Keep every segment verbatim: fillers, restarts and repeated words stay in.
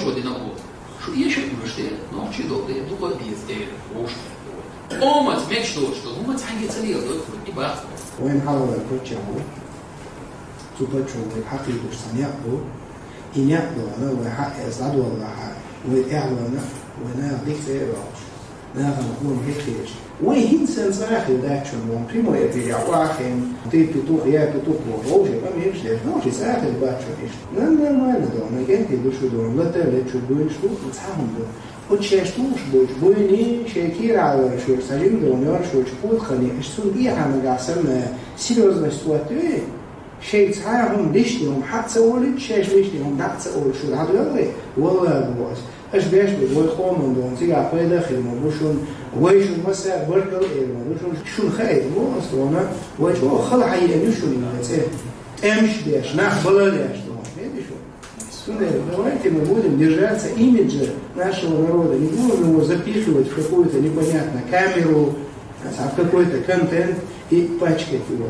Шо дина бу? Шу эшо уьш де, нохчий дол де, дукха деза де, вовшахтоха. Къомаца мегаш доцуш долу хӀума цхьаьнгге ца леладой, и бакъ. Вайн хьалхара коччехь ву. Цу паччахьо вайга хьакхийдош цхьа некъ бу. И некъ дона, вай хьаэца дӀадоллахьа, вай тӀаьхьалонах, вай наха дика цӀе а йоккхуш, нахана хӀума хӀетахеташ. Вай хӀинца санна цӀа а хилла дац шуна, вон прямой эфирехь охьахиъна, ты петух, я петух боху, вовшийн къамелаш деш, вовшийн цӀа а хилла бац шуна иштта. Нан нормально дона, кӀентий ду шу дона, лата а лета шу буьйлуш ду, цхьа хӀума ду. Оцу шаьш тухуш болчу буйнийн, шайн кийрахь лараш йолчу цхьа жима дона йорш йолчу путахана, аша цунна тӀехьа нагахь санна серьёзность хӀоттаве, шайга цхьа а хӀума лишний хӀума хьа а ца олуьйту, шаьш лишний хӀума дӀа а ца олуш шу дӀадоьллий, валлахӀи боху ас. Аша беш бу вай къоман дона, цигахь пайда а хир ма бу шуна, вай шуна массара а баркалла а эр ма ду шуна, шуна хаийта боху ас дона, вай чӀогӀа хала хьаеана ю шуна и цӀе. ТӀемаш а беш, нах бала а леш дона, хетий шу? Цундела давайте мы будем держаться имиджа нашего народа, не будем его запихивать в какую-то непонятную камеру, а в какой-то контент и пачкать его.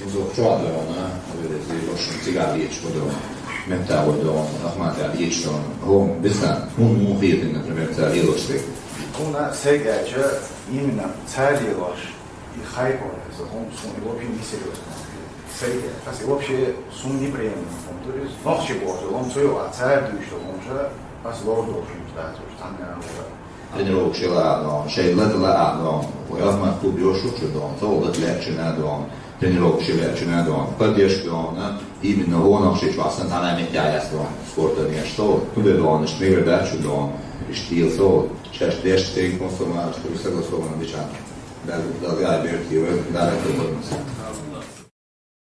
Иза чохь а дона, иза шуна цигахь леташ ма дона, метта а вай дона, ахматехь леташ дона. ХӀума бисан, хӀунда муха хетина, например, цара лелош дерг? Хьуна сайгаьча, именно цара лелош, и хайп, иза хӀума суна и вообще несерьёзно. Сайга, ас и вообще суна неприемлемо хӀума ду иза. Нохчий боху, лом ца йогӀу, цара дуьйцуш долу хӀумаш, ас ловр долуш хӀумаш дац уьш, цхьанна а вара. Тренировкаш яла а дона, шайн лата ла а дона, вай Ахмат клуб йошу чу дона, цо лата лаьччина а дона, тренировкаш яла лаьччина а дона, поддержка дона, именно гӀо нохчий чохь сан цхьана а меттехь яц дона, спортан еш со, кху де дона, иштта мегар дац шу дона, иштта дела со, шаьш деш тӀе консумаш, кху согласованно дича. Далла, Далла гай берти, вай, Далла,